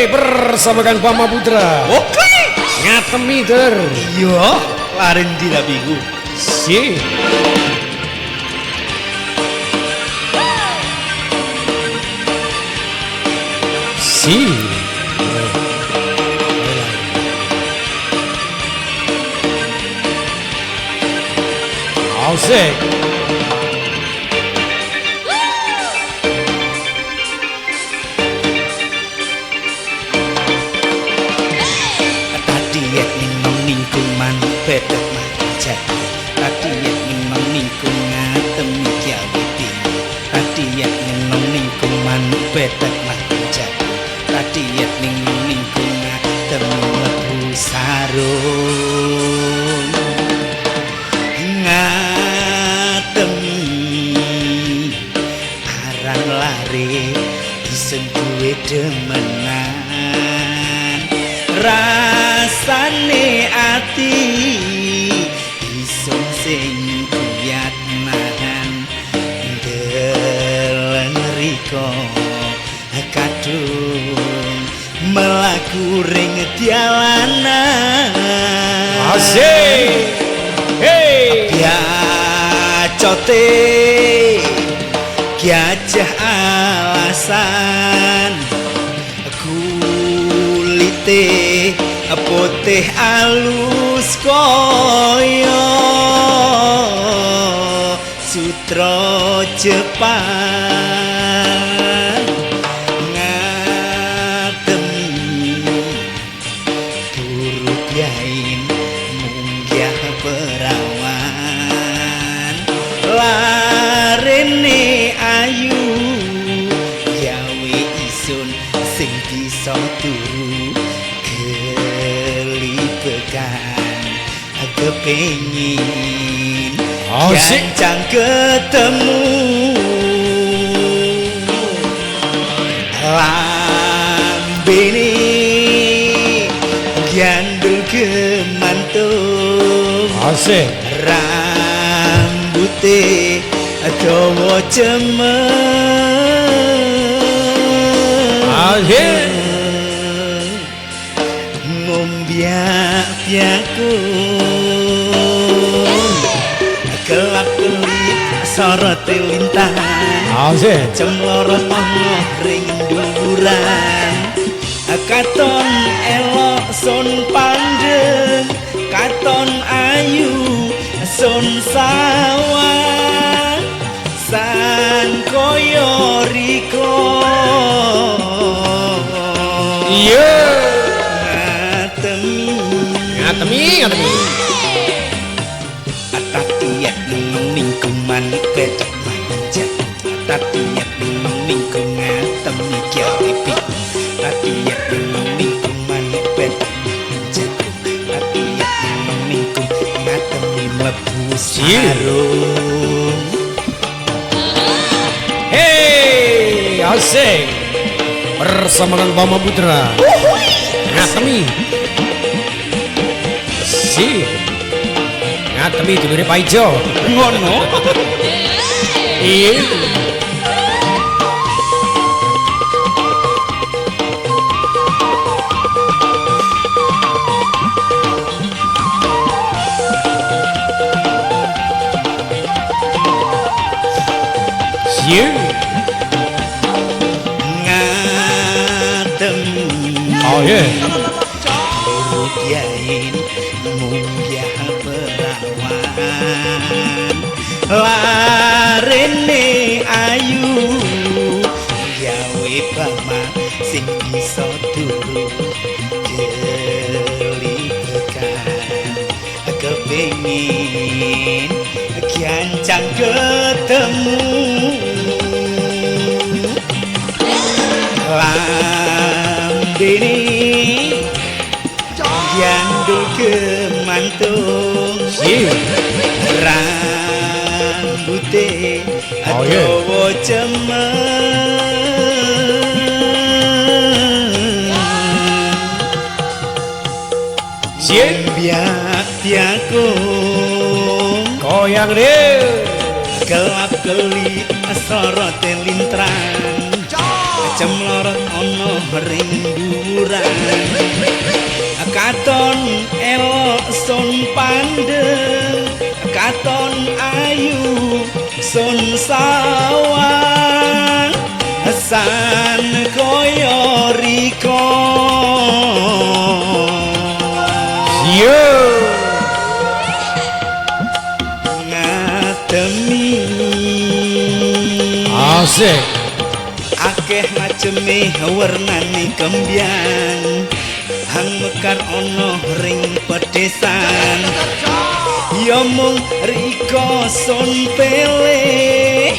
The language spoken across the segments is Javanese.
Hey, bersama Kang Bama Putra. Oke. Ngatemi der. Iya, laren di tapi. Si. Si. Asik. Tadi yet ning ningkuman betet manja. Tadi yet ning ningkung ngatemi gawe bingung. Tadi yet ning ningkuman betet manja. Tadi yet ning ningkung ngatemi mlebu sarung. Ngatemi aran lare isun duwe demenan. Rasane ati isun sing kuyat nahan deleng riko kadung mlaku ring dalanan. Asik. Hey. Biacote gajah alasan kulite putih alus kaya sutra Jepang. Ngatemi turu biain munggah perawan larene ayu gawe isun sing bisa turu gelibekan kepengin Asik. Gancang ketemu lambene gandul gemantung. Asik. Rambute dawa cemeng. Asik. Ngombyak-byakun gelap kelip sorote lintang. Asik. Cemlorot ana ring dhuwuran katon elok sun pandeng katon ayu sun sawang sang kaya riko. Iya. Ngatemi Ngatemi, ngatemi. Tati yet ning ningkuman betet manja. Tati yet ning ningkung ngatemi gawe bingung. Tati yet ning ningkuman betet manja. Tati yet ning ningkung ngatemi mlebu sarung. Hey, asik. Bersama Kang Bama Putra. Ngatemi. Si. Ngatemi dulure Paijo. Ngono. Iya. Iya. Ngatemi. Oh yeah. Biain munggah perawan larene ayu gawe bama sing bisa turu gelibekan kepengin gancang ketemu lambene gandul gemantung. Si. Rambute Oh, yeah. dawa cemeng. Si. Biak-biakung Goyang deh. gelap kelip sorote lintrang. Cemlorot ana ring dhuwuran, katon elok sun pandeng, katon ayu sun sawang, san kaya rika. Yo. Ngademi. Asik. Akeh maceme wernane kembyang hang mekar ana ring pedesan, ya mung rika sun pele,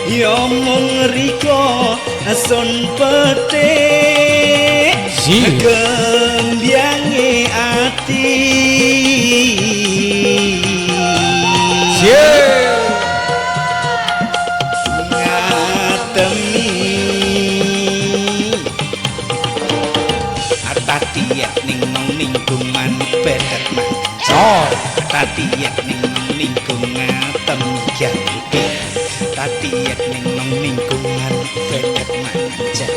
ya mung rika sun pete. Si. Kembyange ati. Yo. Ngatemi. Tatiyat ning nong ninggung manuk bedet Oh. Tatiyat ning nong ninggung ngatem gawe. Tatiyat ning nong ninggung manuk bedet manja.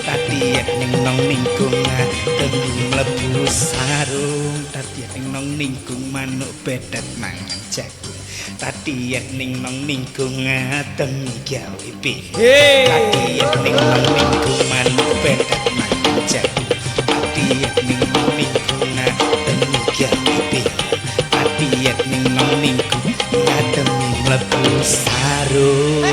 Tatiyat ning nong ninggung ngatem mlebu sarung. Tatiyat ning nong ninggung manuk bedet mangan jagung. Tatiyat ning nong ninggung ngatem gawe. Hey. Tatiyat ning nong ninggung manuk bedet mangan jagung. Tatiyat ning nong ninggung ngatem gawe. Tatiyat ning nong ninggung ngatem mlebu sarung.